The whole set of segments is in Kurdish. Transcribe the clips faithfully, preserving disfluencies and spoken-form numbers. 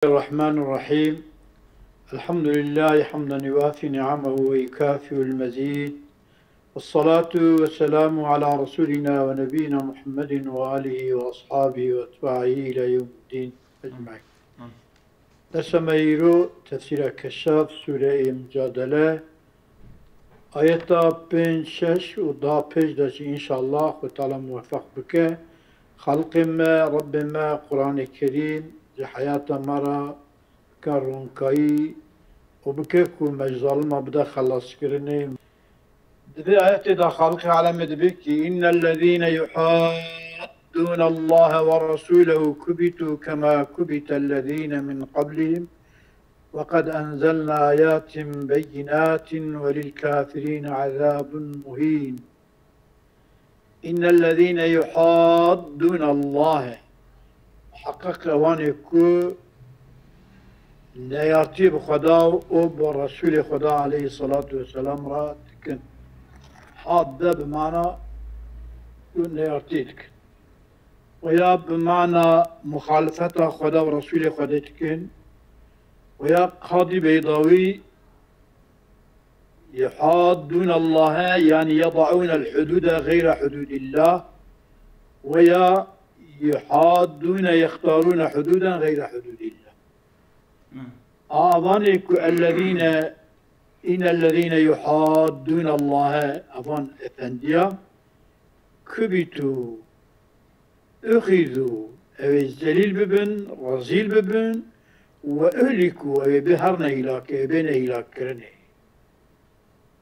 الرحمن الرحيم. الحمد لله حمدا يوافي نعمه ويكافئ المزيد. والصلاة والسلام على رسولنا ونبينا محمد وآله وأصحابه وأتباعه إلى يوم الدين أجمعين. Dersa me îro tefsîra Keşaf, Sûreyê Mucadele, ayeta pênc, şeş û daha pênc de jî înşallah Xwe Teala muwefeq bike. Xaliqê me, Rebbê me, Quranê Kerîm ji heyata me re bike ronkayî û bike ku me ji zalima bide xelaskirinê. Di vê ayetê de Xaliqê alemê dibê kî, إن الذين يحادون الله ورسوله كبتوا كما كبت الذين من قبلهم وقد أنزلنا آيات بينات وللكافرين عذاب مهين. إن الذين يحادون الله، muheqeq ewanê ku neyartî bi Xweda û bi Resûlê Xweda aleyhisselatu vesselam re dikin. Hadde bi mana ku neyartî dikin. Û ya bi mana muxalifeta Xweda û Resûlê Xwedê dikin. Û ya Qadî Beydawî يحادون الله، يعني يضعون الحدود غير حدود الله، ويا يحادون يختارون حدودا غير حدود الله. Avanê ku الذين، إن الذين يحادون الله، avan efendiya, كبتوا، أخذوا، ew ê zelîl bibin, rezîl bibin, وأهلكوا، ew ê bê herne hîlakê, ew ê bêne hîlakkirinê.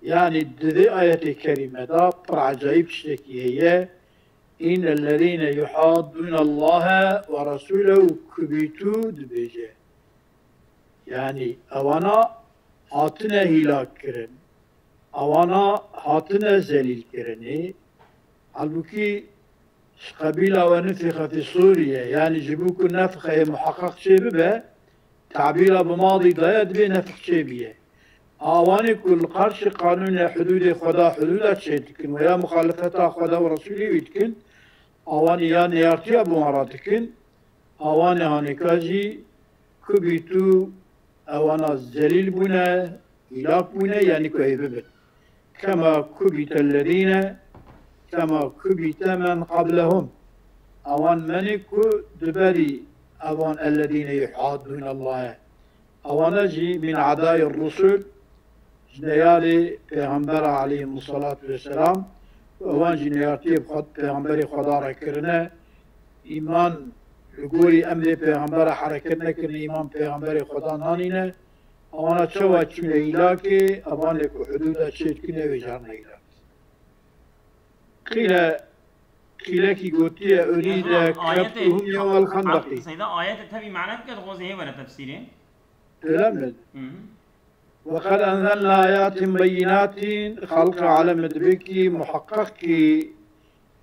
Yanî di vê ayetê kerîme de pir ecayîb tiştekî heye. إن الذين يحادون الله ورسوله كبتوا dibêje. Yanî ewana hatine hîlak kirin. Ewana hatine zelîl kirinê. Halbûkî ji qebîla ونفخ في الصور ye, yanî ji bo ku nefxeyê muheqeq çê bibe, tabîra bi madî daye, dibê nefx çê biye. Awanê ku li qarşî qanûnê hudûdê Xweda hudûda çê dikin û ya muxalefeta Xweda û Resûlê wî dikin, awanî ya neyartiya bi wan re dikin, awanê hanêka jî كبتوا, ewana zelîl bûne, hîlak bûne, yanî ku hê bibin. كما كبت الذين، كما كبت من قبلهم. Ewan menê ku di berî ewan الذين يحادون الله. Ewana jî من أعداء الرسل, ji neyarê Pêxembera aleyhimussalatu vesselam, û ewan jî neyartiyê bi Xwe-, Pêxemberê Xweda re kirine. Îman li gorî emrê Pêxembera hereket nekirine, îman Pêxemberê Xweda nanîne. Ewana çawa çûne hîlakê, evan lê ku hudûda çê dikine wê jî herne hîlak. Qîle, qîlekî gotiye, أريد كبتهم يوم الخندق. Seyda, ayete tevî mane bike, dixwazê hê were tefsîrê. Öyle mi? Hı hı. وقد أنزلنا آيات بينات, Xaliqê alemê dibê kî muheqeq kî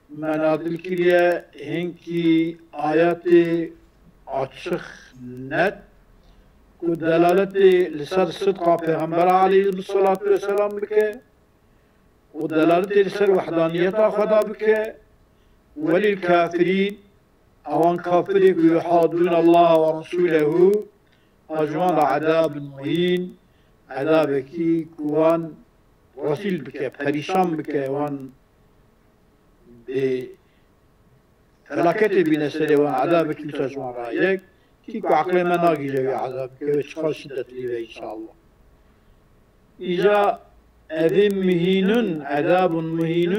me nazil kiriye hinkî ayetê açix, net, ku delaletê li ser sidqa Pêxembera aleyhisselatu vesselam bike û delaletê li ser wehdaniyeta Xweda bike. وللكافرين, ewan kafirê ku يحادون الله ورسوله, a ji wan re عذاب مهين, ezabekî ku wan rezîl bike, perîşan bike, wan bê felaketê bîne serê wan, ezabekî wisa ji wan re. Yek, kî ku eqlê me nagihîje wê ezabekê, wê çiqas şiddetlî be înşallah. Îca evê مهين, عذاب مهين,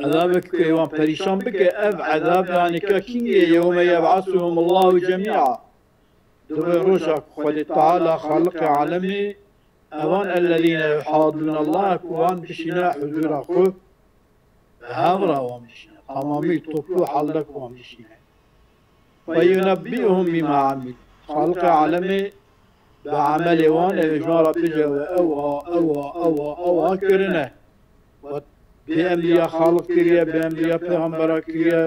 ezabek ku ê wan perîşan bike, ev ezab, yanî ka kîngê, يوم يبعثهم الله جميعا. Di wê roja ku Xwedê Teala, Xaliqê alemê, ewan الذين يحادون الله ku wan bişîne huzûra xwe, bi hev re wan bişîne, temamî toplu halde ku wan bişîne. فينبئهم بما عملوا. Xaliqê alemê bi emelê wan, ew ê ji wan re bêje, we ew a, ew a, ew a, ew a kirine. We bê emriya Xaliq kiriye, bê emriya Pêxembera kiriye,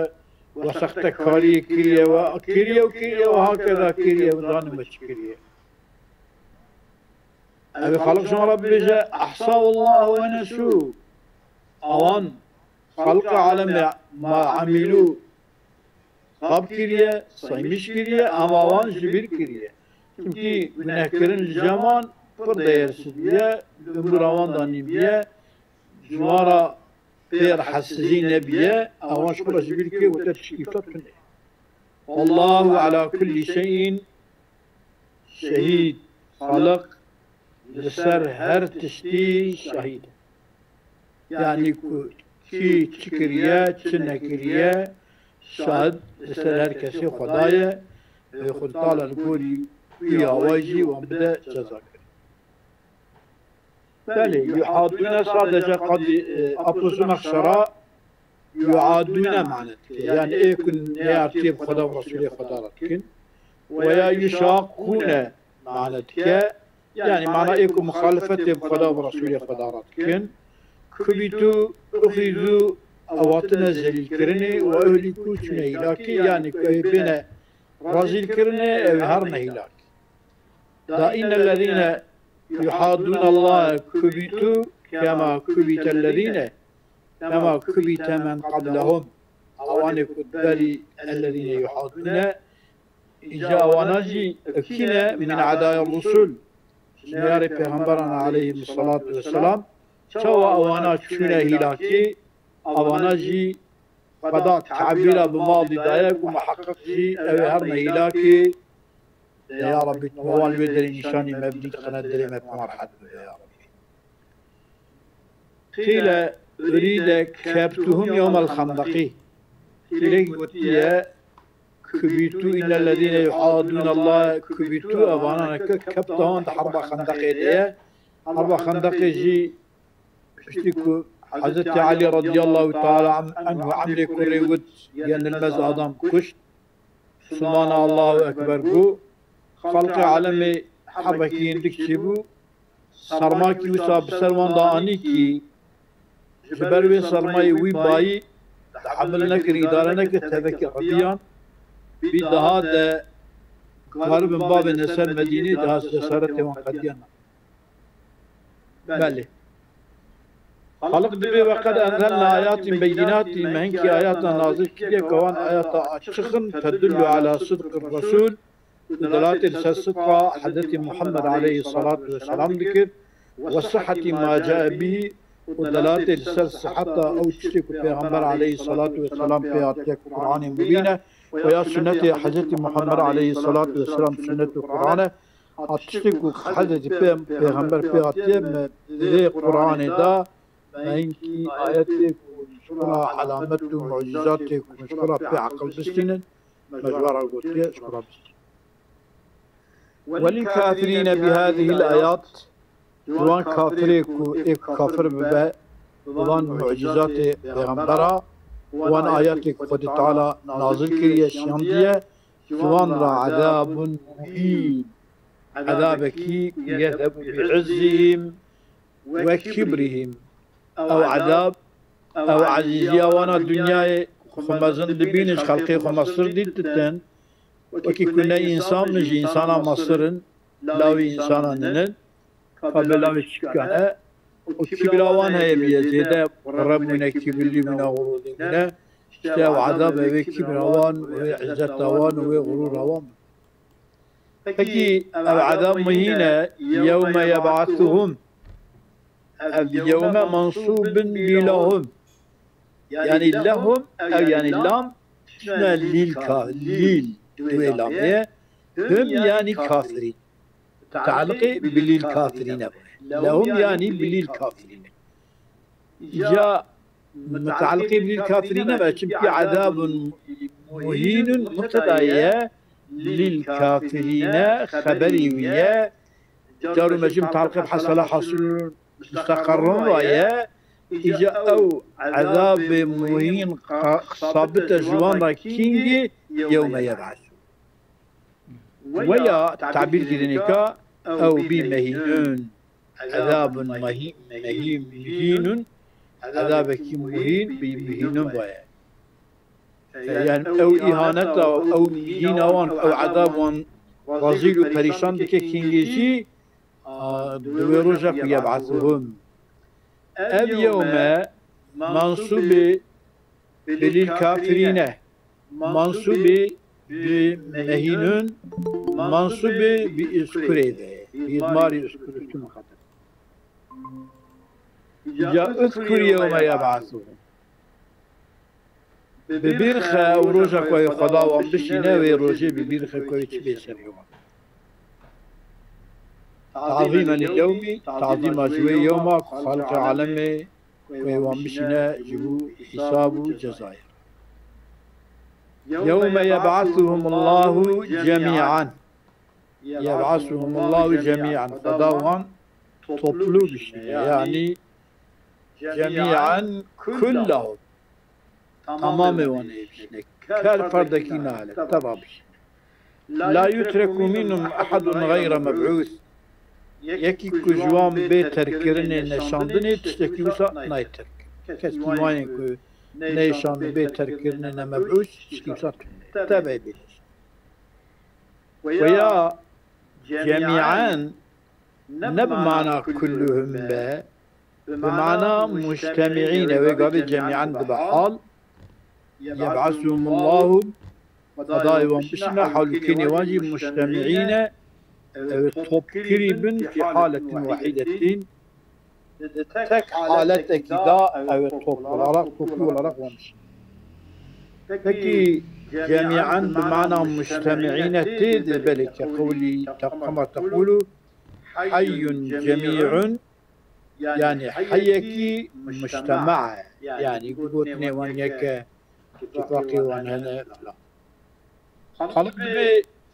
we sextekariyê kiriye, we kiriye û kiriye, we hakeza kiriye, we zanim we çi kiriye. Ew ê Xaliq ji wan re bibêje, أحصاه الله ونسوه. Ewan, Xaliqê alemê, ما عملوا, xap kiriye, saymiş kiriye, ama wan ji bîr kiriye. Çimkî gunehkirin li cem wan pir değersiz bûye, li umura wan de nîn bûye, ji wan re pê rehetsizî nebûye, ewan ji xwe re ji bîr kiriye, gote tiştî tune. Wallahu ala kulli şeyin şehîd. Xaliq li ser her tiştî şahîd e. Yanî ku kî çi kiriye, çi nekiriye, şahid li ser her kesê Xweda ye. Wê Xweda Teala li gorî wî awayî jî wan bide ceza kirin. Belê, yuhadûne sadece qadî, e, Apo Zemaxşera yuadûne mane dike. Yani ê ku neyartiyê bi Xweda û Resûlê Xweda re dikin. Weya yuşakûne mane dike. Yani mana ê ku muxalifetê bi Xweda û Resûlê Xweda re dikin. Kubîtû, uxîzû, ew hatine zelîlkirinê û ehlîkû çûne hîlakê, yani ku ew bêne rezîlkirinê, ew herine hîlakê. Da innellezîne yuhadûne Allahe kubîtû kema kubîtellezîne kema kubîte men qablehum. Awanê ku berî ellezîne yuhadûne, îca awana jî kî ne min edaya rusul, ji neyarê pêxemberan aleyhim salatu vesselam, çawa awana çûne hîlakî, awana jî Xweda tebîra bi madî daye ku muheqeq jî ew ê herine hîlakê. Ya Rabbî, tu me wan li wê derê nîşanî me bidî, qine dilê me pê me rehet bibe, ya Rabbî. Qîle urîde kebtuhum yewmel xendeqî. Qîlek gotiye, kubîtû, innellezîne yuhadûne Allahe kubîtû, evana neke kebta wan di herba xendeqê de ye. Herba xendeqê jî piştî ku Hezretî Elî radiyallahu teala anhu emrê kurê wit, yenilmez adam kuşt. Silmana Allahu Ekber bû. Xelqê alemê hebekî hindik çêbû. Sermakî wisa bi ser wan de anî kî ji ber wê sermayê wî bayî tehemil nekir, îdare nekir, tevekî xwe diyan. Bî daha de karibin bavêne ser Medînê, daha cesaretê wan qediyan. Belê. Xaliq dibê, "Ve qed enzelna ayatin beyinatî", me hinkî ayata nazil kiriye, ke wan ayata açix in, tedullu ala sidqir resûl, û delatê li ser sidqa Hezretî Muhammed aleyhissalatu vesselam dikir, "ve sihheti ma cae bihî", û delatê li ser sihheta ew tiştê ku Pêxember aleyhissalatu vesselam pê hatiye, ku Qur'anê Mubîn e, û ya sunnetê Hezretî Muhammed aleyhissalatu vesselam sunnet û Qur'an e, a tiştê ku Hezretî Pê-, Pêxember pê hatiye, me vê Qur'anê da, me hinkî ayetê ku ji xwe re, alamet û mucîzatê ku ji xwe re pê eqil bistînin, me ji we re gotiye, ji xwe re bistînin. Welil kafirîne bi hadihil ayat, ji wan kafirê ku ê ku kafir bibe, bi van mucîzatê Pêxembera, wan ayetê ku Xwedê Teala nazil kiriye, şiyandiye, ji wan re ezabun muhîn, ezabekî ku yezhebu bi izzihim ve kibrihim. Ew ezab, ew ezîziya wan a dinyayê xwe mezin dibînin, ji xelkê xwe mestir dîtin. Wekî ku ne însan in, ji însana mestir in, lawê însana nînin. Ka bê lawê çikan e, û kibra wan heye bûye, zêde qire bûne, kibirlî bûne, xurûrlî bûne. Îşte ew ezab e, wê kibra wan, wê izzeta wan û wê xurûra wan. Pekî ev ezab muhîn e, yewme yeb'asuhum. Ev yewme mensûbin bi lehum. Yanî lehum, ew yanî lam, tiştine lîl ka-, lîl, duê lamê ye. Hum yanî kafirîn. Tealiqê bi lîl kafirîne bûye. Lehum yanî bi lîl kafirîne. Îca mutealiqê bi lîl kafirîne be, çimkî ezabun muhînun mubtedayê ye, lîl kafirîne xeberî wî ye. Car û mecî mutealiqê bi hasala hasilun musteqerrun ve ye. Îca ew ezabê muhîn qa-, sabit e ji wan re kîngî yewme yeb'esûn. Weya tabîr kirinê ka ew bî mehînun. Ezabun mehî-, mehî-, mehînun. Ezabekî muhîn bî mehînun baye. Yani ew îhaneta, ew mehîna wan, ew ezab wan rezîl û perîşan dike kîngê jî, a, di wê roja ku yeb'esuhum. Ev yewme mensûbê bi lîl kafirîne. mansûbê bi mehînûn, mansûbê bi îzkurê de, bi îdmarê îzkurê. Îca uzkur yewme yeb'asuhum. Bi bîr xe ew roja ku wê Xweda wan bişîne, wê rojê bi bîr xe ku wê çi bê ser wan. Tazîmen lil yewmî, tazîma ji wê yewma ku Xaliqê alemê wê wan bişîne ji bo hîsab û cezayê. Yewme yeb'asuhumullahu cemî'an. Yeb'asuhumullahu cemî'an. Xweda wan toplu bişîne. Yanî cemî'an kullahum. Tamamê wan ê bişîne. Ker ferdekî nahêle. Teva bişîne. La yutreku minhum ehadun gayre meb'ûs. Yekî ku ji wan bê terkirinê, neşandinê, tiştekî wisa nayê terk. Kes ji wan ê ku neyê şandin, bê terkirinê, ne meb'ûs, tiştekî wisa tune. Tevê bê. Ve ya cemî'an ne bi mana kulluhum be, bi mana mujtemi'în e, wê gavê cemî'an dibe hal. Yeb'asuhumullahu, Xwedayê wan bişîne, halûkênê wan jî mujtemi'în e, ew ê topkirî bin fî haletin wahîdetin, di tek haletekî de ew ê top olarak, toplu olarak wan bişîne. Pekî cemî'an bi mana mujtemi'în e tê de, belê ke qewlî te-, kema teqûlû, heyyun cemî'un, yanî heyekî mujtema e, yanî gotinê wan yek e, îtifaqê wan hene filan. Xaliq dibê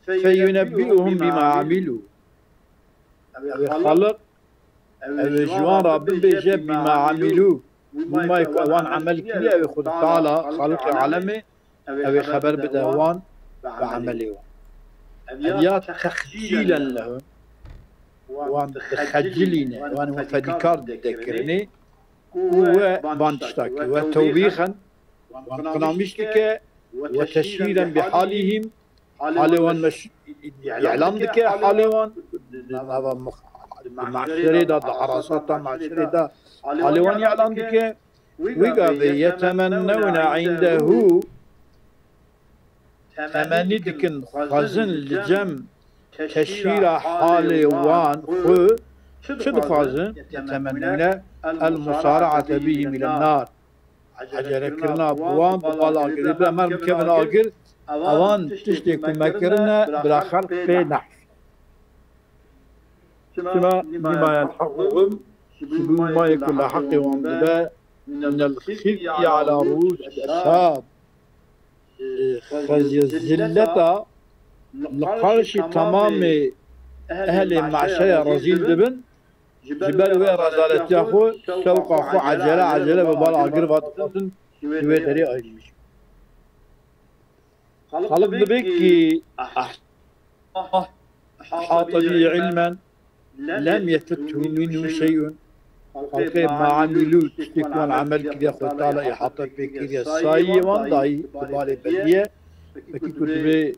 feyunebbi'uhum bima amilû. Ew ê Xaliq, ew ê ji wan re bibêje bima amilû. Bûmayê ku ewan emel kiriye, ew ê Xwedê Teala, Xaliqê alemê, ew ê xeber bide wan bi emelê wan. Ev ya texcîlen lehum, wan dixecilîne, wan wan fedîkar dide kirinê û we ban tişta kir. We tewbîxen, wan qinamîş dike, we teşhîren bi halîhim, halê wan meş-, îlan dike, halê wan di nava mix-, di meşerê de, di erasata meşerê de halê wan îlan dike. Wî gavê yetemennewne indehu, temennî dikin, dixwazin li cem teşhîra halê wan xwe. Çi dixwazin? Yetemennewne el musaraate bihim îlen nar. Ecerekirina bi wan bi bal agirê, bi emer bikevin agir, ewan tiştê ku me kirine bira xelq pê nehs. Çima lima yelhequhum, ji bo mayê ku leheqê wan dibe, minel xizyi ala ruusil eşhad. Xezye zilleta li qarşî temamê ehlê meşeya rezîl dibin, ji ber wê rezaletiya xwe şewqa xwe ecele ecele bi bal agir ve dixwazin ji wê derê ayrî. Xaliq dibê ki ehate bî ilmen lem yefithu minhu şey'un. Xelqê ma amilû, tiştê ku wan emel kiriye, Xwedê Teala îhate pê kiriye. Sayiyê wan dayî, bi balê beliye. Wekî ku dibê,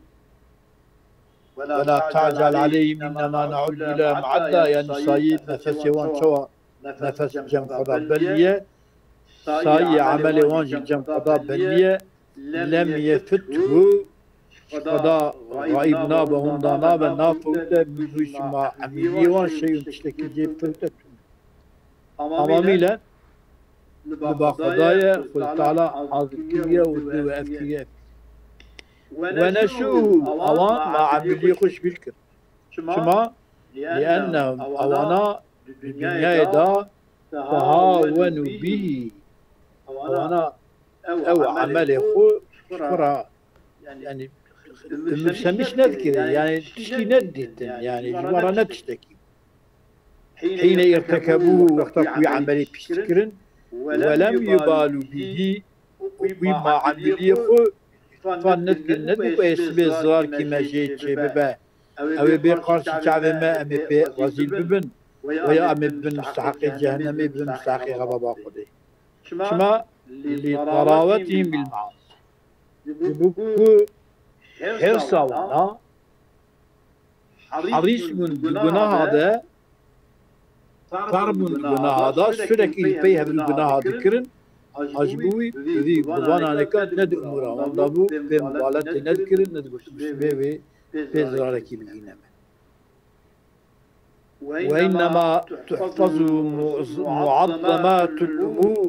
"Ve la ta'cel aleyhim, innema ne'uddu lehum adda." Yanî sayiyê nefesê wan çawa nefes cem xwe de beliye. Sayiyê emelê wan jî cem xwe de beliye. Lem yefithu, ji Xweda xayîb nabe, hunda nabe, nafewte, minhu, ji ma emiliyê wan şey'un, tiştekî jê fewte tune. Tamamîle li ba Xweda ye, Xwedê Teala hazir kiriye û dê we ev kiriye. Ve nesuhu, ewan ma emiliyê xwe ji bîr kir. Çima? Liennehum, ewana di dinyayê de tehawenu bihî. Ewana ew emelê xwe ji xwe re, yanî, dimifsemiş nedikire, yanî tiştî nedidîtin, yanî ji wan re ne tiştekî. Hîne îrtekebûhu, wexta ku wî emelê pîs dikirin, welem yubalû bihî, wî ma emiliyê xwe îtîfan nedikirin, nedibû ku ê sibê zirarkî me jê çêbibe. Ew ê bê qarşî çavê me, em ê pê rezîl bibin. Weya em ê bibin misteheqê cehennemê, bibin misteheqê xezaba Xwedê. Çima? Li tarawetihim bil measî. Ji bo ku hêrsa wana, herîs bûn di gunaha de, tar bûn di gunaha de, sürekli li pey hev li gunaha dikirin. A ji bo wî bi vî, bi van anêka ne di umûra wan de bû, pê muxaletê nedikirin, nedigotin sibê wê pê zirarekî bigihîne me. وإنما تحفظ معظمات الأمور.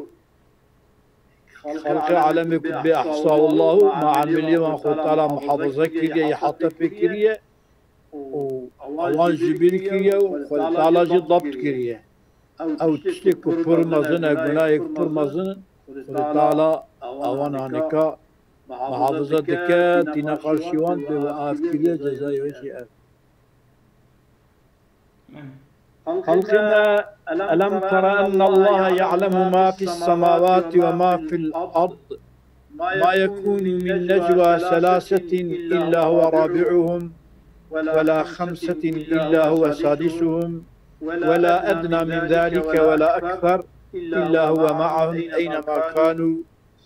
Xelqê alemê ku bê ehsa Allahu, ma emiliyê wan Xwedê Teala muhafaza kiriye, îhate pê kiriye û wan ji bîr kiriye û Xwedê Teala jî dabt kiriye. Ew tiştê ku pir mezin e, gunahê ku pir mezin in, Xwedê Teala ewan anêka muhafaza dike, tîne qarşî wan, pê ve av kiriye, cezayê wê jî ev. خلقنا، ألم تر أن الله يعلم ما في السماوات وما في الأرض، ما يكون من نجوى ثلاثة إلا هو رابعهم، ولا خمسة إلا هو سادسهم، ولا أدنى من ذلك ولا أكثر، إلا هو معهم أينما كانوا،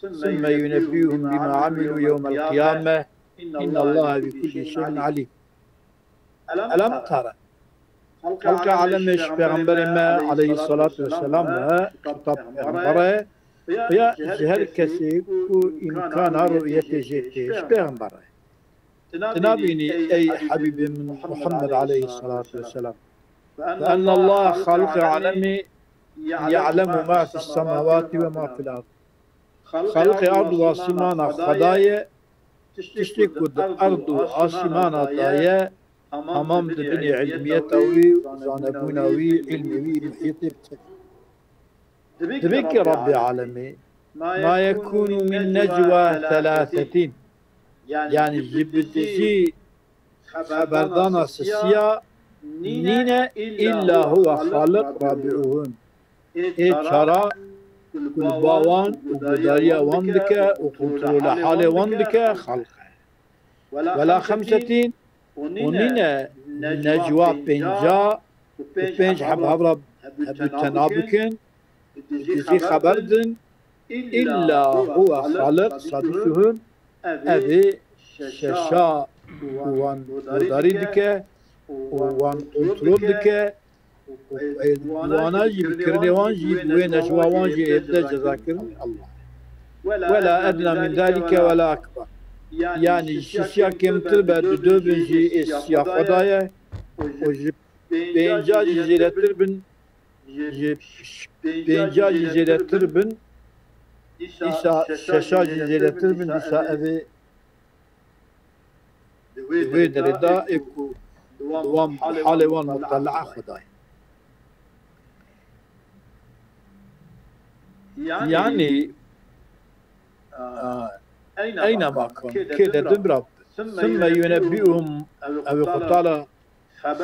ثم ينبئهم بما عملوا يوم القيامة، إن الله بكل شيء عليم. Elem tara. Xelqê alemê ji Pêxemberê me aleyhisselatu vesselam re, kitap Pêxember e, ya ji her kesê ku îmkana ruyetê jê tê, ji Pêxember e. Tu nabînî ey Hebîbê min Muhammed aleyhisselatu vesselam. Fe enne Allah xaliqê alemê ya'lemu ma fis semawati ve ma fil ard. Xelqê erd û asîmana Xwedayê, tiştê ku di erd û asîmana de ye, hemam di binê ilmiyeta wî û zanebûna wî, ilmê wî, muhîtê bi tevî. Dibê ki Rabbê alemê, ma yekûnû min necwa thelâthetîn, yanî ji bi dijî xeberdana sisiya nîne, îlla huwe xaliq rabi'uhun. Ê çara ku li ba wan û guhdariya wan dike û kontrola halê wan dike, xelq e. Wela xemsetîn û nîne necwa pênca û pênc heb hev re hebû tena bikin, bi dijî xeber din, îlla huwe xaliq sadisuhun, ev ê şeşa ku wan guhdarî dike û wan kontrol dike û ê wana jî, bi kirinê wan jî, bi wê necwa wan jî ê bide cezakirin Allah. Wela edna min zalike wela ekber. Yanî ji sisiya kêmtir be, di do bin jî ê sisiya Xwedayê û ji pênca jî zêdetir bin, ji pênca jî zêdetir bin, îsa şeşa jî zêdetir bin, îsa ev ê di wê derê de ê ku di wan, halê wan mutelaa Xwedayê. Yanî, a, eyna ma kan, kê de din bira, sümme yunebbihum, ew Xwedayê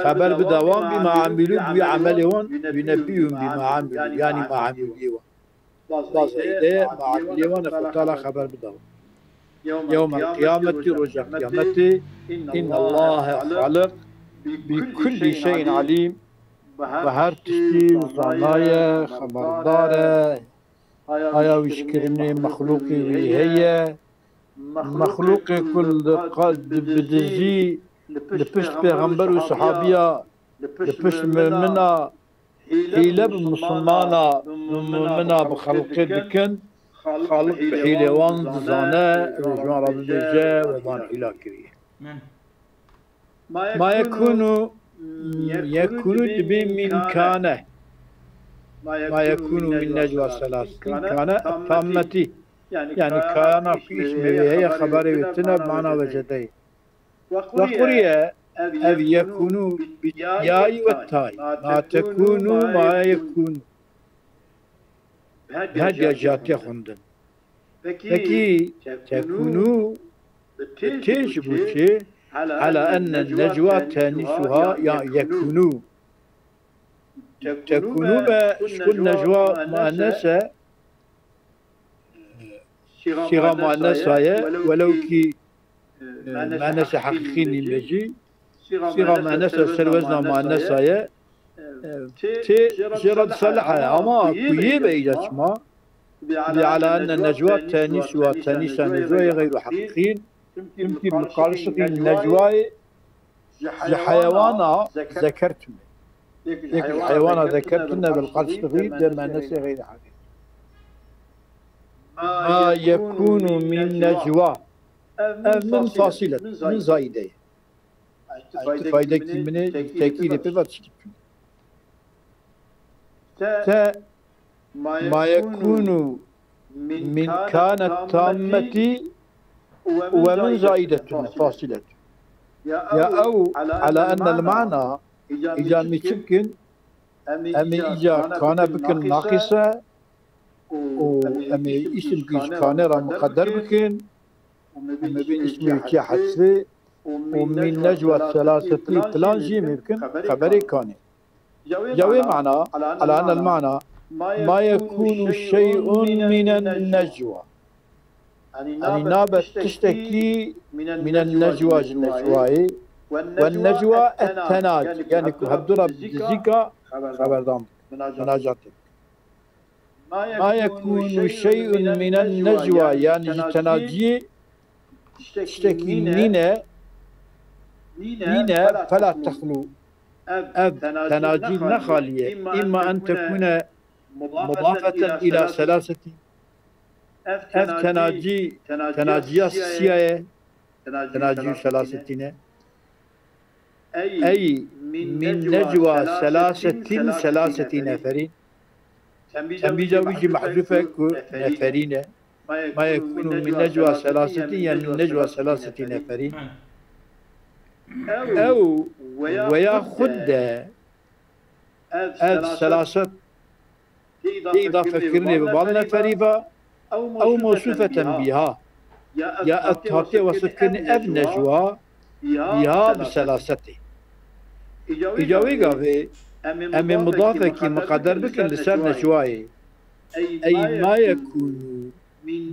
xeber bide wan bî ma amîlû, bi wî emelê wan, yunebbihum bî ma amîlû, yanî ma amîlû wan. Bazayî de ma amîlê wan Xwedayê xeber bide wan. Yewmel qiyametî, roja qiyametê, innallahe xaliq bi kullî şeyin alîm, bi her tiştî zana ye, xeberdar e. Haya wî ji kirinê mexlûqê wî heye. Mexlûqê ku li qa-, di, bi dijî li pişt pêxember û sihabiya, li pişt mumina, hîle bi misilmana, bi mumina, bi xelqê dikin, Xaliq bi hîlê wan dizane, ji wan re bibêje, we van hîla kiriye. Ma yekûnû, yekûnû dibê min kane. Ma yekûnû min necwa selasin kane etammetî. Yanî kayana ku îsmê wê heye, xeberê wê tune, mana wecedeyê. Ve quriye, ev yekûnû bi yayî ve tayî. Ma tekûnû, ma yekûnû. Her ya jatiye xwendin. Pekî tekûnû bi tê ji bo çi? Ala enne necwa tenîsuha ya yekûnû. Tekûnû be ji ku necwa muennes e, sîga muennesa ye, welew kî, e, muennesa heqîqî nîn be jî, sîga muennesa ser wezna muennesa ye. E, tê jê re disalih e, ama ku yê be îca çima? Bi ala enne necwa tenîs wa tenîsa necwayê xeyru heqîqîn, çimkî bi qarşixî necwayê ji heyewana zeker tune. Yek ji heyewana zeker tune bil qarşixî de muennese xeyri heqîqî. Ma yekûnû min necwa. Ev min fasîl e, min zayîde ye. Aytî faydekî min ê tekîdê pê ve tişkî tune. Te ma yekûnû min kane tammetî we min zayîde tune, fasîle tune. Ya ew, ala enne l mana, îca em ê çi bikin? Em ê îca kane bikin naqîse û em ê îsim kî ji kane re miqeder bikin û me bê îsmê wî çiya hesfê û min necwa selasetî plan jî em ê bikin xeberê kanê. Ya wê mana, ala enne l mana, ma yekûnû şey'un minen necwa. Yanî nabe tiştekî minen necwa ji necwayê. Wen necwa et tenacî. Yanî ku hevdu re bi dizîka xeberdan bikin. Minacatê bikin. Ma yekûnû şey'un minen necwa. Yanî ji tenaciyê tiştekî nîne, nîne fela texlû. Ev tenacî ne xalî ye. Îmma en tekûne mudafeten îla selasetî. Ev tenacî, tenaciya siya ye. Tenacî û selasetî ne. Ey min necwa selasetîn, selasetî neferîn. Tembîca wî jî mehzûf e ku neferîn e. Ma yekûnû min necwa selasetîn, ya min necwa selasetî neferîn. Ew weya xwe de ev selaset tê îdafekirinê bi bal neferî ve, ew mewsûfeten bîha. Ya ev hatiye wesifkirinê ev necwa bîha bi selasetê. Îca wê gavê em ê mudafekî miqeder bikin li ser necwayê. Ey ma yekûnû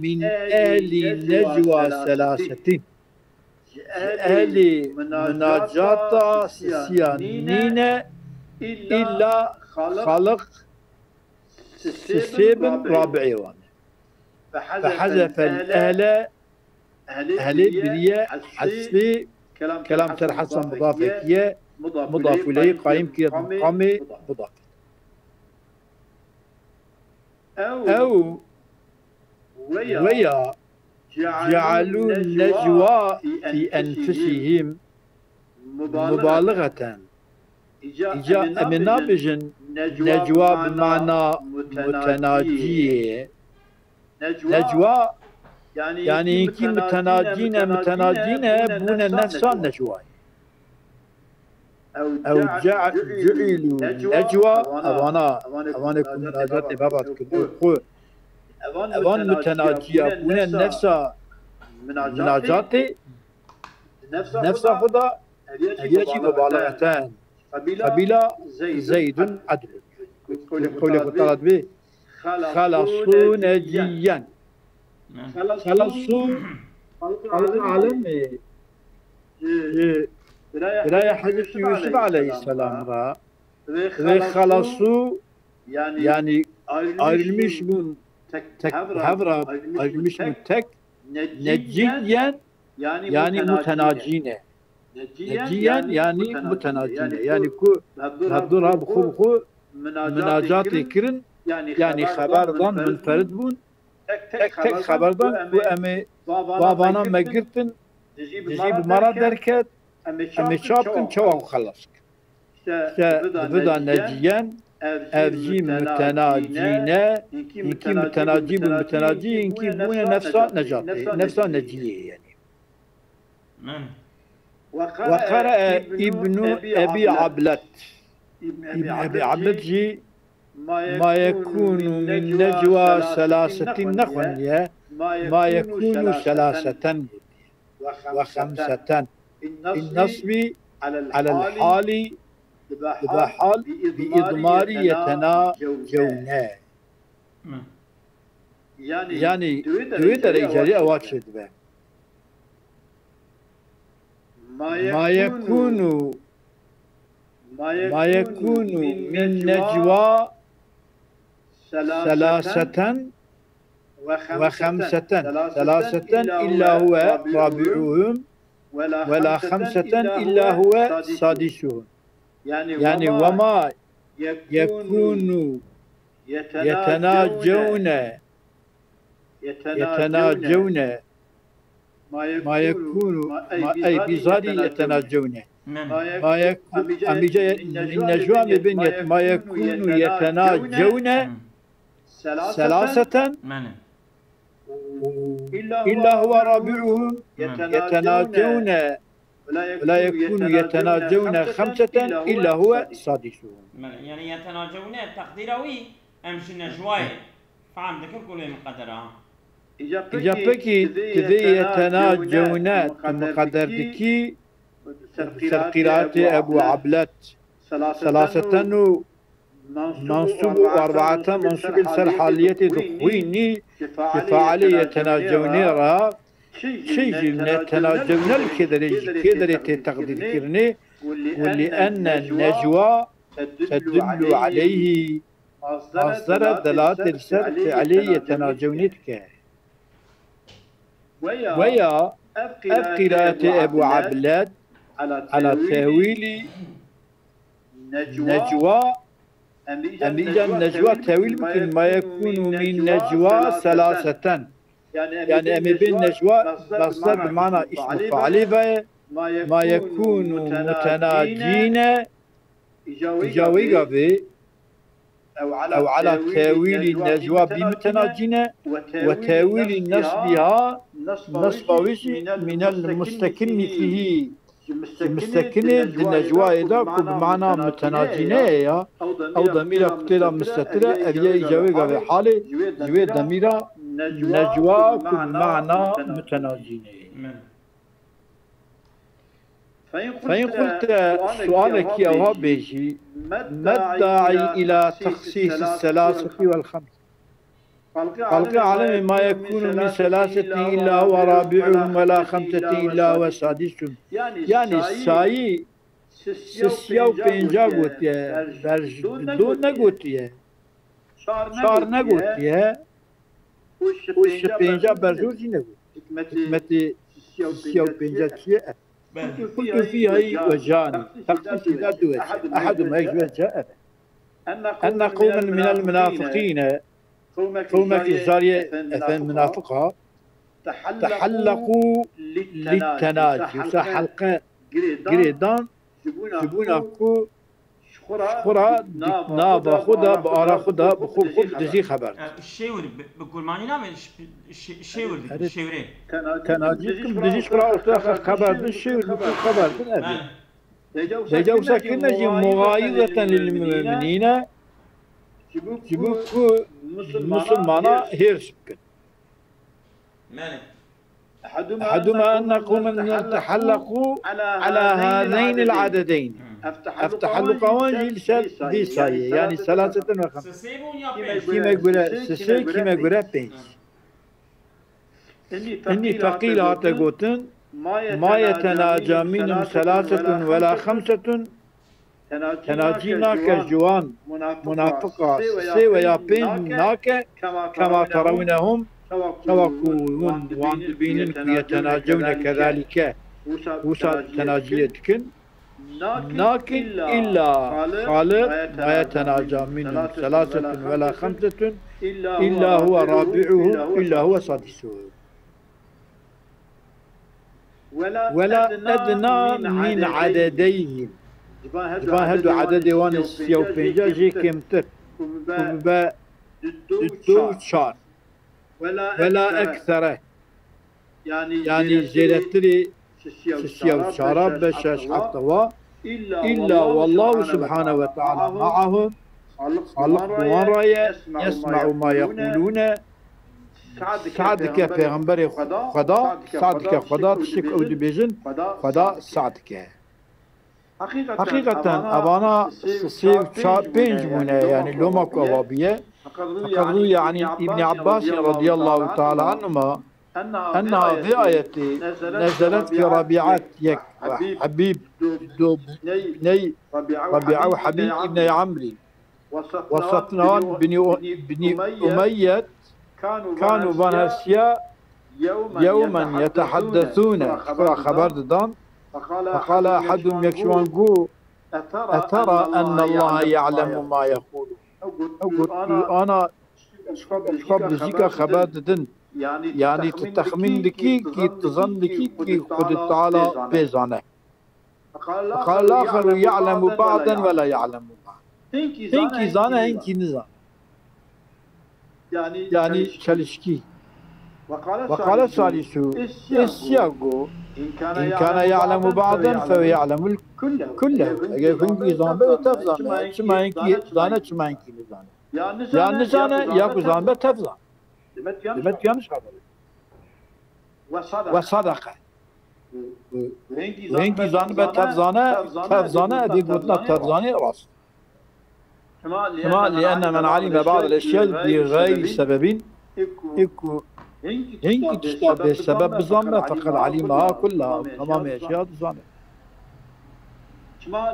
min ehlî necwa selasetîn. Ji ehlê minacata sisiya nîne, îlla xaliq sisê bin rabi'ê wan e. Fehezefel ehle, ehlê biriye hesfê kelam ser hesa mudafekî ye, mudaf ileyhî qayîm kiriye bi meqamê mudaf. Ew weya cealû necwa fî enfusihîm mubalixeten. Îca em ê nabêjin necwa bi mana mutenaciyê ye. Necwa, yanî hinkî mutenacî ne, mutenacî ne, bûne nefsa necwayê. Ew ce-, ce'ilû necwa, evana, evanê ku minacatê bava dikin, ew xwe, evan mutenaciya bûne nefsa minacatê, nefsa xwe da, eviya jî mubalixeten. Qebîla Zeydun edlun. Qewlê xwe tala dibê, xelasû neciyen. Xelasû, xelq alemê ji biraya Hezretî Yûsif aleyhisselam re. Ve xelasû, yanî ayrılmış bûn, tek, hev re ayrılmış bûn tek, neciyen, yanî mutenacî ne. Neciyen, yanî mutenacî ne. Yanî ku hevdu re bi xwe bi xwe minacatê kirin, yanî xeber dan, munferid bûn, tek tek xeber dan ku em ê bavana me girtin, dijî bi me re derket, em ê ça bikin, çawa xwe xelas bikin. Îşte, di vida neciyen, ev jî mutenacî ne, hinkî mutenacî bûn, mutenacî hinkî bûne nefsa necatê, nefsa neciyê yanî. Ve qere'e Îbnu Ebî Ablet. Îbn Ebî Ablet jî ma yekûnû min necwa selasetîn nexwendiye, ma yekûnû selaseten gotiye. Ve xemseten. Bin nesbî alel halî, dibe hal, bi îdmarî yetena cewne. Yanî di wê derê îcarî ewa çêdibe. Ma yekûnû, ma yekûnû min necwa selaseten ve xemseten. Selaseten illa huve rabi'uhum ve la xemseten illa huve sadisuhum. Yanî ve ma yekûnû yetenacewne يتناجون ما يكون، ما أي بزاري يتناجون. ما يكون، أميجا من نجوى مبين ما يكون يتناجون ثلاثة إلا هو رابعهم، يتناجون ولا يكون يتناجون خمسة إلا هو سادسهم. Yani yetenacevune teqdîra wî em ji necwayê fehm dikin ku lê miqedera. Îca pekî ti vê yetenacevune tu miqeder dikî ser qîraatê Ebû Eblet selaseten û mansûb û arbaeten mansûb li ser haliyetê dixwînî ji fealê yetenacevunê re çi jî yetenacevune li kê derê ji kê derê tê teqdîrkirinê û li enne necwa tedullu aleyhî masdere delatê li ser fiilê yetenacevunê dike. Weya ev qîraetê Ebû Eblet ala tewîlî necwa, em îca necwa tewîl bikin, ma yekûnu min necwa selaseten. Yani em ê bên necwa masder bi mana îsmu fiilê ve ye, ma yekûnu mutenacîne, îca wê gavê ew ala tewîlî necwa bî mutenacîne we tewîlî nesbî ha, nesba wê jî mînel mustekinî fîhî. Ji mistekinê di necwayê de ku bi mana mutenacîneyê ya, ew demîra ku tê de mistetir e, ev ye îca wê gavê halê ji wê demîra necwa ku bi mana mutenacîneyê. Fein qulte, sualekî ewa bêjî, meddaî ila texsîs selaseti wel xems. Xelqê alemê ma yekûnu min selasetî illa huwe rabi'uhum we la xemsetî illa huwe sadisuhum. Yanî sayî sisiya û pênca gotiye, ber ji du negotiye. Çar negotiye. Û ji pênca berjor jî negotiye. Hikmetê sisiya û pênca çi ye? Belê. Qultu fîha we canî. Texsîsî de du wece. Ehedû me ji we ce ev e. Enne qewmen minel munafiqîne. Qewmekî zariyê efend munafiqa. Tehelleqû lî tenacî. Wisa helqe girê dan. Ji bona ku ji xwe re di nava xwe de, bi ara xwe de, bi xwe bi xwe bi dijî xeber didin. Şêwir bi, bi kurmanî navê şêwir dikin, şêwirê. Tenacî dikim, dijî ji xwe re ortaya xeber didin, şêwir bi xwe xeber didin, ev e. Hêca wisa kirine jî muxayizeten lil mu'minîne, ji bo ku misilmana hêrs bikin. Ehedûma enne qewmen tehelleqû ala hâzeynil adedeyn. Ev tehelluqa wan jî li ser vî sayê, yanî selaseten ve xemsin. Kîme göre sisê, kîme göre pênc. Innî feqîl hate gotin, ma yetenaca minhum selasetun wela xemsetun, tenacî nake ji wan munafiqa sê weya pênc nake, kema terawînehum, çawa ku hûn wan dibînin ku yetenacewne kezalîke, wisa tenaciyê dikin. Nakin illa Xaliq ma yetenaca minhum selasetun wela xemsetun illa huwe rabi'uhum illa huwe sadisuhum. Wela edna min adedeyhim. Ji van her du ededê wan ê sisiya û pênca jê kêmtir. Ku bibe du û çar. Wela eksere. Yanî zêdetirî sisiya û çara be şeş hefta wa. Îlla wallahu subhanehu ve teala ma'ahum. Xaliq bi wan re ye. Yesme'u ma yequlûne. Sah dike Pêxemberê Xweda, sah dike Xweda, tiştê ku ew dibêjin, Xweda sah dike. Heqîqeten evana sê û çar pênc bûne, yanî loma ku ewa bûye. Feqed rûye anî Îbnî Ebbasî radîyallahu teala anhuma, enneha vê ayetê nezelet fî Rabîat yek ve Hebîb du bney Rabîa û Hebîb îbney Emrî. Ve Safwan binî, binî Umeyye, kanu van her siya yewmen yetehaddesûne, xwe xeber didan. Feqale ehedûm, yek ji wan got, etera ennallaha ye'lemu ma yeqûlûn. Ew got, tu ana ji xwe bi dijîka xeber didin. Yanî tu texmîn dikî kî, tu zan dikî kî Xwedê Teala pê zane. Qal axeru ya'lemu ba'den ve la ya'lemu ba'd. Hinkî zane, hinkî nizane. Yanî çelişkî. Ve qale salisu, êsiya got, in kana ya'lemu ba'den fe ya'lemul kullehu. Eger hinkî zanbe, tev zane. Çima hinkî zane, çima hinkî nizane. Ya nizane, ya ku zanbe, tev zane. Demek yanlış xeber. Ve sadaka. Hinkî zanibe, tev zane, tev zane, edî gotina tev zanî rast. Çima? Lienne men alime ba'del eşya bi gayri sebebin. Ê ku hinkî tişta bê sebeb bizanbe, feqed alimeha kulla, tamamê eşya dizane.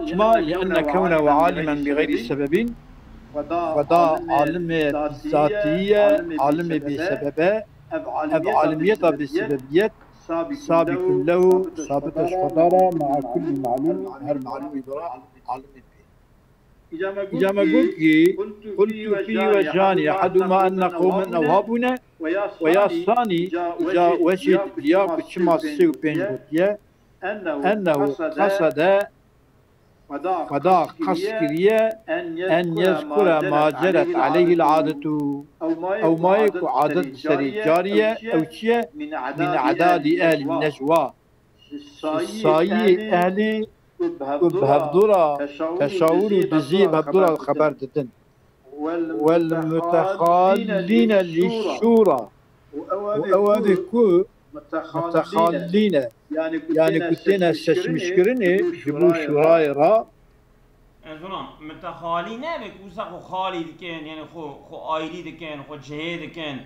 Çima? Lienne kewnehu alimen bi gayri sebebin. Xweda alimê zatî ye, alimê bê sebeb e. Ev alimiyeta bê sebebiyet sabitun lehu, sabit e ji Xweda re, ma'a kulli ma'lum, her ma'lumî bira alimê pê. Îca me got kî, qultu fî wecihani, eheduma enne qewmen, ewha bûne, ve ya sanî, îca weşê diya ku çima sê û pênc gotiye, ennehu qesede, Xweda qest kiriye, en yezkure ma ceret aleyhil adetu, ew mayê ku adet serê carî ye, ew çi ye? Min edadî ehlî necwa. Ji sayî ehlî ku bi hevdû re teşawur û dizî bi hevdû re xeber didin. Wel mutexallîne lî şûra. Û ew ê ku mutexallîne, yanî ku têne seçmîşkirinê ji bo şûrayê re. Ez ona mutexalî ne, wek wisa xwe xalî dikin, yanî xwe, xwe ayrî dikin, xwe cihê dikin.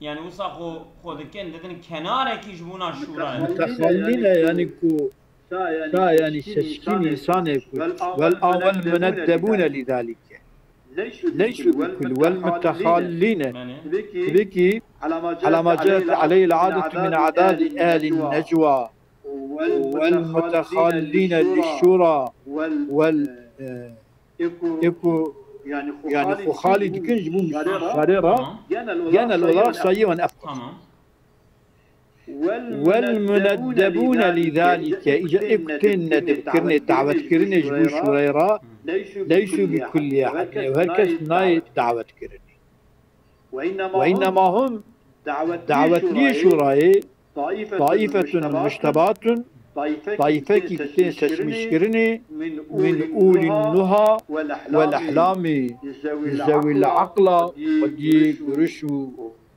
Yanî wisa xwe, xwe dikin, didin kenarekî ji bona şûrayê. Mutexalîne, yanî ku ta, yanî seçkîn însanê ku. Wel a wel muneddebûne lî zalîke. Leysu bi kul, wel mutexallîne. Belê. Belê. Belê. Ala ma ceret aleyhil adetu min edadî ehlî necwa. Wel mutexallîne lî şûra. Wel, e, ê ku, yanî xwe xalî dikin ji bo şûrayê re. Tamam. Genel olarak sayî wan ev. Tamam. Wel muneddebûne lî zalîke, îca ê ku tên nedibkirinê, dawetkirinê ji bo şûrayê re, leysu bi kullî ehedin, ew her kes nayê dawetkirinê. Ve înnema hum, dawetliyê şûrayê, taîfetun mujtebatun, taîfekî ku tên seçmîşkirinê, min ulî nuha wel ehlami, zewîl eqla, xwediyê guriş û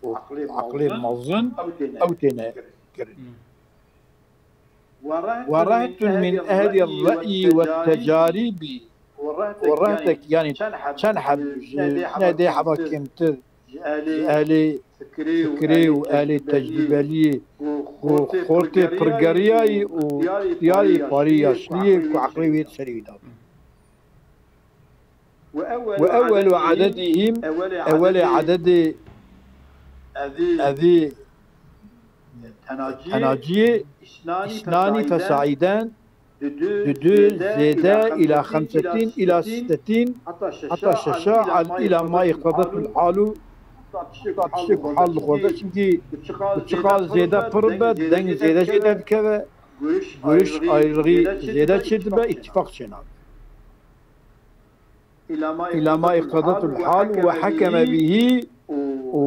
û eqlê mezin, ew têne kirin. Ve rehtun min ehlî re'yî ve tecarîbî. Û rehtek, yanî çend heb ji ne dê heba kêmtir, ji ehlê fikrê û ehlê tecrûbeliyê ku xortê pirgeriyayî û diyarî parî yaşliyê ku eqlê wê di serê wî de. Ve ewwelu ededihim, ewwelê ededê evî tenaciyê, îsnanî fesaîden, dudu zêde, îla xemsetîn, îla sîstetîn, heta şeşa, îla ma îqtedetul halu, heta tiştê ku hal dixwaze, çimkî tu çiqas zêde pir be, deng zêde jê derdikeve, guriş ayrî zêde çêdibe, îtîfaq çênabe. Îla ma îqtedetul hal ve hekeme bihî û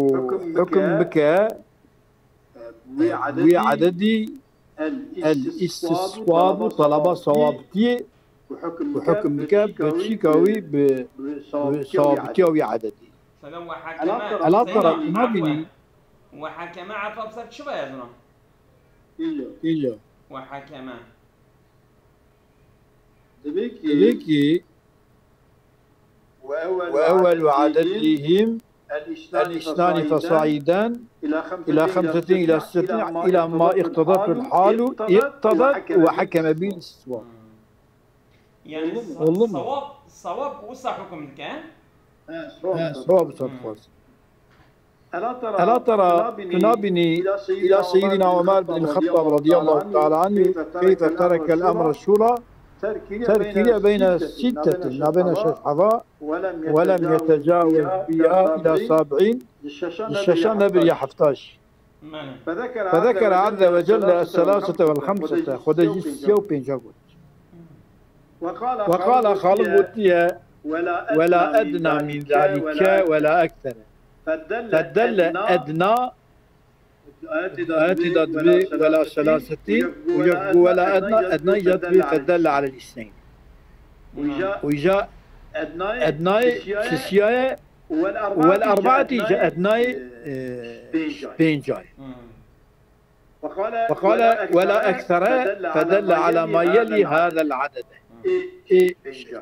hukm bike wî ededî el îstiswab û talaba sewabtiyê û hukm bike bi çîka wî bi sewabtiya wî ededî. Ela tera tu nabînî. Ve hekeme etaf ser çi be ez na? Îja. Ve hekeme. Divê kî وأول عددهم الاثنان فصاعدا إلى خمسة إلى ستة إلى ما اقتضته الحال اقتضت وحكم به الاستواء. Yani sewab, sewab wisa hukm dike. He, sewab wisa dixwaz. Ela tera tu nabînî îla Seyyidina Omer bin Xettab radiyallahu teala anhu keyfe terekel emre şura, terk kiriye beyne sittetin, nabeyne şeş heva, ve lem yetecawez biha îla sab'în, ji şeşan nebiriye heftaş. Belê. فذكر عز وجل الثلاثة والخمسة، Xwedê jî siya û pênca got. وقال خالق gotiye, ولا أدنى من ذلك ولا أكثر. فدل أدنى, ayetê de dibê ولا ثلاثة, û yek got ولا أدنى, edna jî dibê فدل على الاثنين. Û îja ednayê çisiyaye, والأربعة îja ednayê, e, pêncaye. وقال ولا أكثر فدل على ما يلي هذا العدد. Ê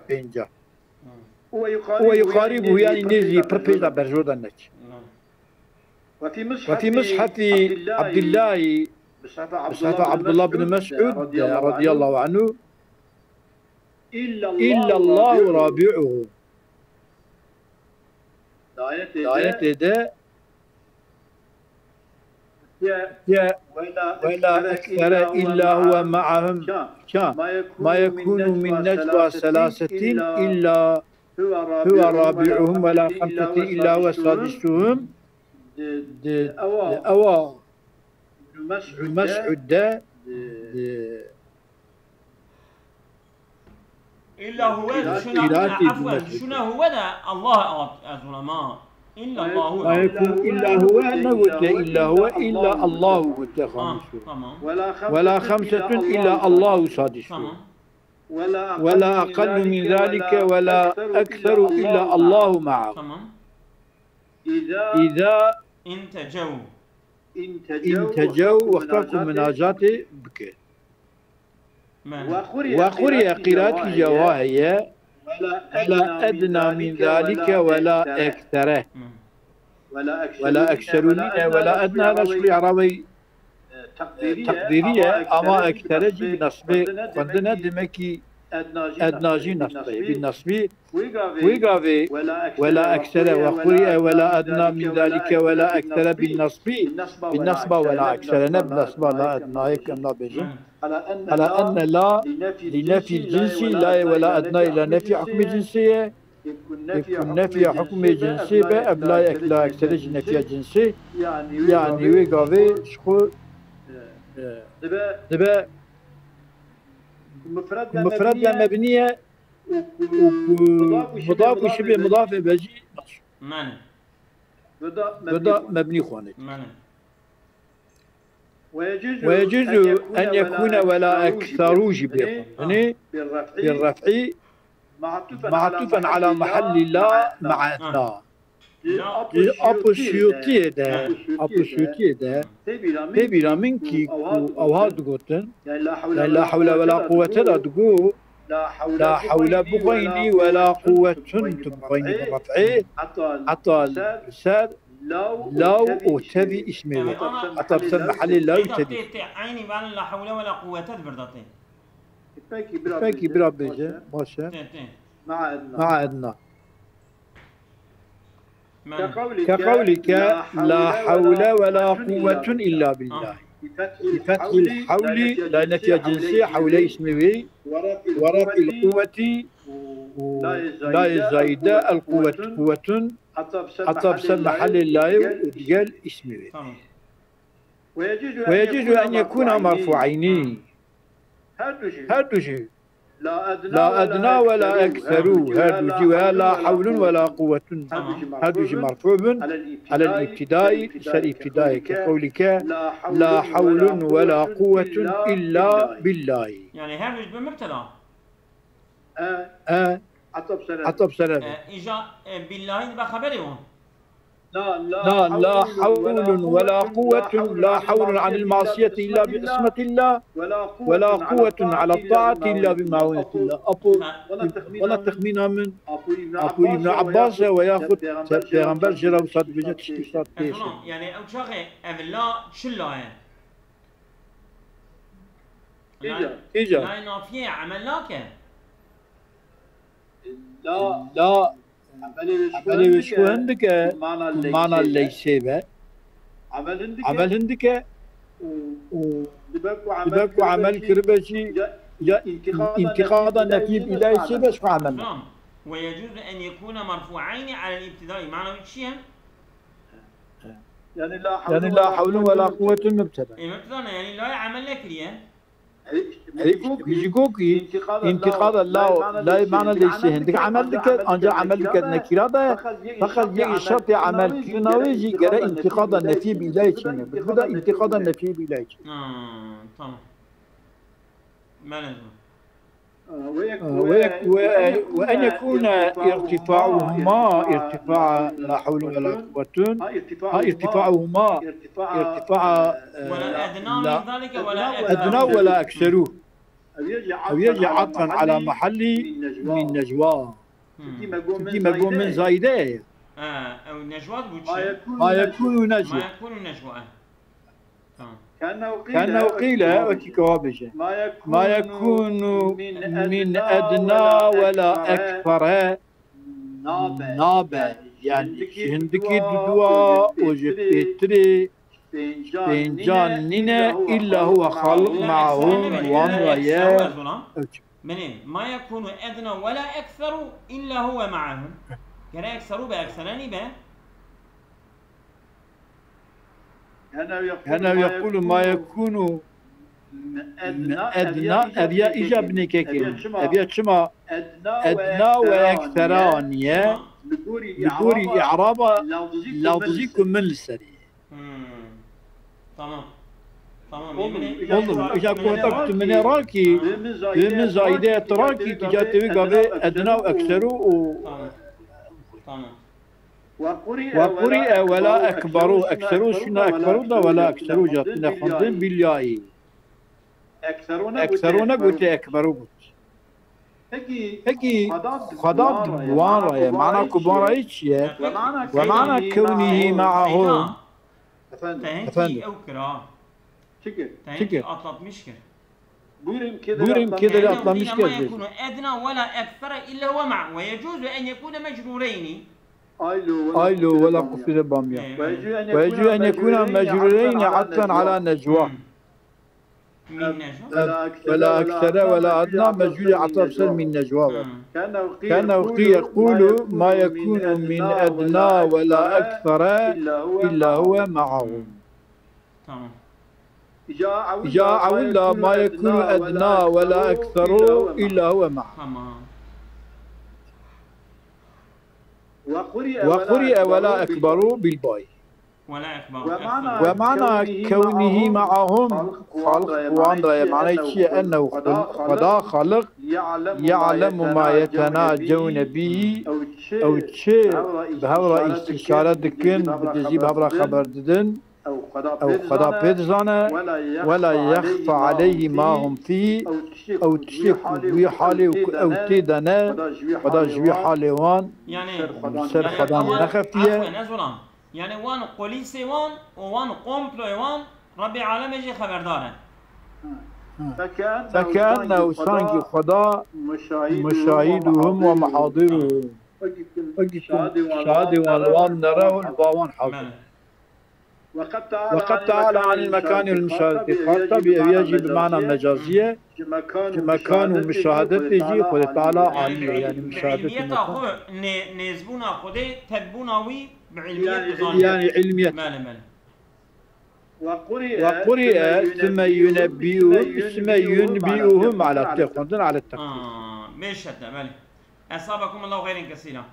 pênca. ويقاربه, yanî nêzî pir pêş de berjo de neçî. وفي مصحف عبد الله, مصحف عبد الله بن مسعود رضي الله عنه, إلا الله رابعهم. Di ayetê de ya ولا أكثر إلا هو معهم, ça, ما يكون من نجوى ثلاثة إلا هو رابعهم ولا خمسة إلا هو سادسهم. Di, di, ewa Ibn Mes'ud de, di, إلا هو, qîratî şuna, afwen, şuna huwe de Allah, ez ulema. إلا الله. ما يكون إلا هو, negotiye إلا هو, إلا الله gotiye xamis. Tamam. ولا خمسة إلا الله سادسهم. Tamam. ولا أقل من ذلك ولا أكثر إلا الله معهم. Tamam. إذا انتجوا. انتجوا, wexta ku munacatê bike. Belê. وقرئ, qîratî jî wa heye, ولا أدنى من ذلك ولا أكثر. Belê. ولا أكثر nîne, ولا أدنى la şûrî erawey teqdîrî ye, ama ektere jî bi nesbê xwendine, demekî edna jî nesbê, bi nesbî. Wê gavê ولا أكثر, وقرئ ولا أدنى من ذلك ولا أكثر bi nesbî, bi nesba ولا أكثر, ne bi nesba la ednayê ke em nabêjin. على أن لا لنفي الجنس, layê ولا أدنى la nefî hukmê cinsê ye. Ê ku nefiya hukmê cinsê be, ev layek la ekserê jî nefiya cinsê. Yanî wê gavê ji xwe, e, dibe mufred de mebnî ye û ku mudaf û şibê mudafê be jî, belê, bi da mebnî xwanê. Belê. ويجوز أن يكون ولا أكثر jî bê xwendinê, بالرفع معطوفا على محل لا مع أدنى. Apo Suyutiyê de, Apo Suyutiyê de, tê bîra min kî ku ewha digotin, yani la hewle ve la quvvete de digo, la hewle bixwînî ve la quvvetun tu bixwînî bi ref'ê, heta li ser law û tevî îsmê wê. Heta bi ser mehelê law û tevî. Tê, tê, eynî ben la hewle ve la quvvete di vir de tê. Pekî bira bêje, baş e. Tê, tê. Ma'a edna. كقولك لا حول ولا قوة إلا بالله. بفتح الحول, la nefya cinsê, hewle îsmê wê, ورفع القوة, û layê zayîde, القوة, quwwetun, heta bi ser mehelê layê û digel îsmê wê. Tamam. ويجوز أن يكون مرفوعين. Her du jî. لا أدنى ولا أكثر. Her du jî, ve la hewlun ve la quwwetun. Tamam. Her du jî merfû bin. على الابتداء, ser îbtidayê, كقولك لا حول ولا قوة إلا بالله. Yani her du jî bi mübteda. E, heta bi ser ev. E, îja, e, billahî dibe xeberê wan. لا، لا حول ولا قوة، لا حول عن المعصية إلا بعصمة الله، ولا قوة على الطاعة إلا بمعونة الله. Apo, wela texmîna min, Apo Îbn Abbas e, we yaxud Pêxember jê re wisa dibêje tiştî wisa tê. Yanî ew çaxê ev la çi la ye? Îca. Îca. Layê nafiyê emel nake. La, emelê wê ji xwe hin dike, mana leysê be. Emel hin dike û dibe ku emel kiribe jî, ya întiqada nefî bi îlayê çê be, ji xwe emel nake. Tamam. ويجوز أن يكون مرفوعين على الابتداء. Mana wî çi ye? Yani la hawlun ve la quwwetun mübteda. E, mübteda ne? Yani la amel nekiriye. Erê, işte, bijî gokî, întiqada la, la mana leyse hindik amel diket, ancak amel diket nekira da ye. Fakat yek şertê amel kirina wê jî gere întiqada nefiyê bi îlayê çêne. Bi da întiqada nefiyê bi îlayê çêne. Ha, tamam. Belê. Ve, ve, ve en yekûne irtifa'uhuma irtifa'a la havlun ve la quwwetun. Ha, irtifa'uhuma irtifa'a, e, Ve la edna la min zalike ve la edna ve la ekseru. Ew yecî atfen ala mahalli min necwa. Çünkü me got min zayde ye. Ha, ew necwa bu çi? Ma yekûnu necwa. Ma yekûnu necwa. Tamam. Kenne qîle, wekî ke wa bêje. Ma yekûnu min edna ve la ekfere nabe. Yani, ji hindikî dudua û ji pêtirê pêncan nîne, illa huwe Xaliq me'ahum, wan re ye. Ew çi? Menê, ma yekûnu edna ve la ekseru illa huwe me'ahum. Gere ekseru be, eksereni be. Hene yekûlu ma yekûnu edna, ev ya îja binêkekê min. Ev ya çima edna ve eksera aniye? Li gorî î'raba lafzî ku min li serî ye. Hmm. Tamam. Tamam. Oğlum, îja ku heta ku tu minê rakî, wê min zayde tu rakî, tu ca tevî gavê edna û ekseru û Tamam. Tamam. Ve quri'e ve la ekberu. Ekseru şuna ekberu da ve la ekseru jatine xwendin bilyayî. Ekseru ne gote ekberu got. Peki Xweda bi wan re ye. Mana ku bi wan re ye çi ye? Ve mana kewnîhî me'ahum. Efendim. Ew kira. Çi kir? Çi kir? Atlatmış kir. Buyurun, keder atlamış kir. Edna ve la eksere illa huve ma'a. Ve yecuzu en yekune mecrureyni. Aylo ve la qufire bamya. Ve yecuzu en yekune mecrureyni atfen ala necwa. Min necwa. Ve la eksere ve la edna mecrure ataf ser min necwa ve. Kenne qîle yekûlu ma yekûnu min edna ve la eksere illa huve ma'ahum. Tamam. Îja ewil da ma yekûnu edna ve la ekseru illa huve ma'a. Tamam. Ve quri'e ve la ekberu bil bay. Ve mana kewnîhî me'ahum, Xaliq wan re ye. Manayê çi ye? Ennehu Xweda Xaliq ye'lemu ma yetenacewne bîhî, ew çi bi hev re îstîşare dikin, bi dizî bi hev re xeber didin. Ew Xweda pê dizane. Wela yexfa aleyhî ma hum fîhî. Ew tiştê ku wî halê û ku ew tê de ne, Xweda ji wî halê wan, li ser Xweda nexefiye. Yanî wan qolîsê wan û wan komployê wan Rebbê alemê jî xeberdar e. Fekeenne û sankî Xweda muşahîduhum ve muhadiruhum. Wekî ku şahidê wan li wan nere û li ba wan hazir. Ve qed teala anil mekanî vel muşahedetî qal. Tabî ev ya jî bi mana mecazî ye. Ji mekan û muşahedetê jî Xwedê Teala alî ye, yanî muşahedetê mekan. Xwe nê-, nêzbûna Xwedê, tevbûna wî bi ilmiyet dizanî. Yanî ilmiyet. Belê, belê. Ve quri'e sümme yunebbi'uhum, sümme yunbi'uhum ala tê xwendin ala tekdir. Aa, mêşete, belê. Esabekum Allahu xeyren kesîra.